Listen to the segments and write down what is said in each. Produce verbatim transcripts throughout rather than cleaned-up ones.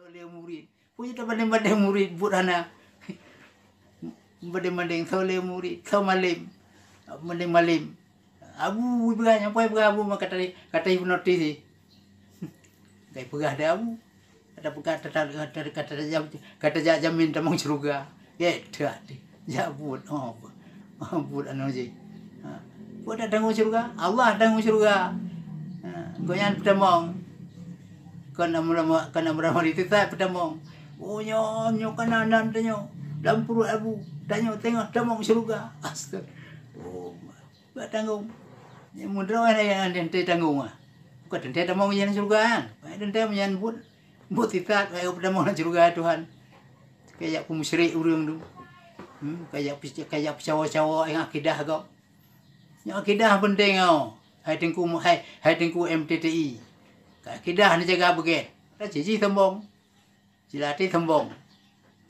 Soe lé murit. Peue tabandeng-bandeng murit buet hana. Bandeng-bandeng soe lé murit, soe malem. Bandeng-malem. Abu peugah, nyang pai peugah Abu mah kata, kata hipnotis. Kai peugah deh Abu. Kata peugah, kata, kata, kata, kata jak jamin tamong syeuruga. Ye, tak deh. Jak buet, oh, buet anu jih. Ha. Buet tak tanggong syeuruga? Allah tanggong syeuruga. Ha. Gobnyan peutamong. Kon amra-, kon amra mari teutap peutamong. Oh, nyoe, nyoe kana nan tanyoe. Lam pruet Abu. Tanyoe teungoh tamong syeuruga. Astaga. Oh, buet tanggong. Nyoe meudroe na yang teuntèe tanggong ah. Bukan teuntèe tamong nyan syeuruga kan. Teuntèe nyan buet. Buet sisat, kaya peutamong lam syeuruga Tuhan. Kaya peumusyrik ureueng tu. Hmm, kaya pe-, kaya peucawa-cawa ngon akidah gob. Nyoe akidah penting oh. Hai Teungku, hai, hai Teungku M T T I. Akidah neujaga beugèt. Cit jih sombong. Cit até sombong.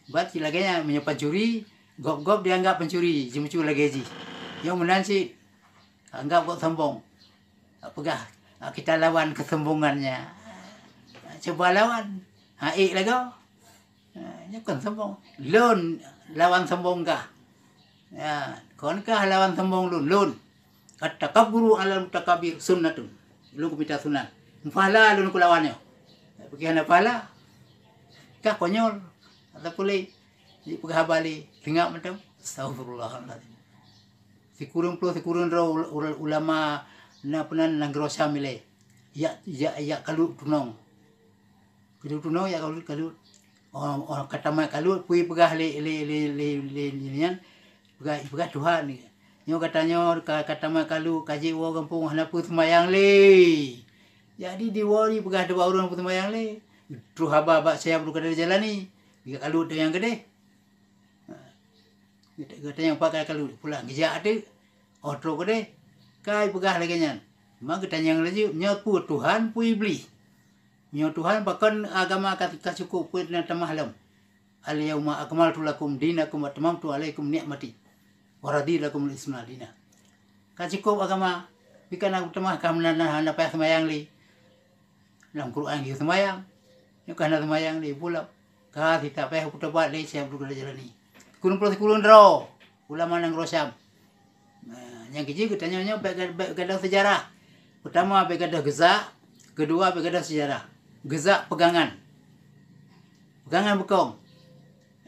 Sebab cit lagèe nyan, meunyoe pancuri, gob-gob dianggap pancuri, jimeucue lagèe jih. Nyoe meunan cit, anggap gob sombong. Peugah, "Ah, kita lawan kesombongannya." Cuba lawan. Ha, ék lagoe. Ha, nyoe kon sombong. Lôn lawan sombong kah. Ya, kon kah lawan sombong lôn, lôn. "At-takabburu 'alal mutakabir sunnatun." Lôn kumita sunat. Pahala lôn kulawan nyoe. Peugah hana pahala. Kah konyol. Ataupun lé, jipeugah haba lé, seungab mantong. Astagfirullahalazim. Sikureueng ploh sikureueng droe ul-, ul-, ulama na peunan nanggroe Syam ilèe. Jak, jak, jak kalut tunong. Kalut tunong jak kalut, kalut. Oh, oh, ka tamat kalut, peue peugah lé, lé, lé, lé, lé, lé nyan. Peugah, peugah Tuhan. Nyoe gata nyoe ka, ka tamat kalut, ka jiwoe gampông hana peue seumayang lé. Jadi diwoe dipeugah dua ureueng peue seumayang lé. Troh haba bak saya perlu kada jalani. Jika kalut tu nyang keudeh. Gata nyang pakai kalut pulang geujak teuk. Oh, trok keudeh. Kai peugah lagèe nyan. Maka geutanyong laju, nyoe peue Tuhan, peue Iblih? Nyoe Tuhan, pakon agama ka, ka cukôp, peue na tamah lom? "Al-yauma akmaltu lakum dinakum wa atmamtu alaikum ni'mati wa raditu lakumul Islama dina." Ka cukôp agama, pi ka na tamah ka hana, hana payah seumayang lé. Lam Quran geuyue seumayang. Nyoe ka hana seumayang lé pulang. Ka sita payah peutobat lé siap dulu jalani. Sikureueng ploh sikureueng droe ulama nanggroe Syam. Nah, nyang keujih geutanyoe nyoe bèk, bèk gadôh seujarah. Peutama bèk gadôh geuzak, keudua bèk gadôh seujarah. Geuzak peugangan. Peugangan beukong.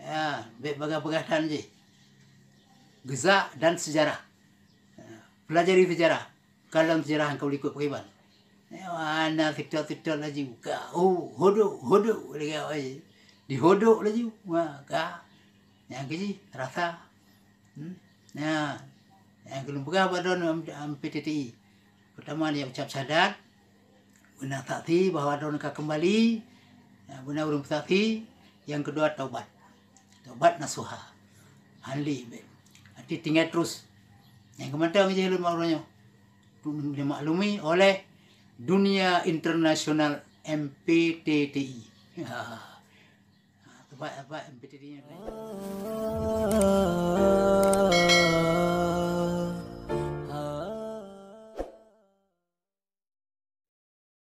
Ya, bèk peugah-peugah tan jih. Geuzak dan seujarah. Ya, peulajari seujarah. Ka lam seujarah nyang ka likot pakriban. Nyoe hana seutôt-seutôt laju. Ka, oh, huduk, huduk lagèe awai. Dihuduk laju. Wah, ka. Nyang keujih rasa. Hmm. Nah, nyang keu lôn peugah bak droeneuh M P T T I. Peutama dia ucap syahadat. Beuna saksi bahwa droeneuh ka keumbali. Nah, beuna ureueng peusaksi. Nyang keudua taubat. Taubat nasuha. Hán lé bèk. Até tinggai terus. Nyang keumantong jih lôn bak uroe nyoe. Untuk dimaklumi oleh dunia internasional M P T T I. Ha. Ha, teubat, teubat M P T T I nyan.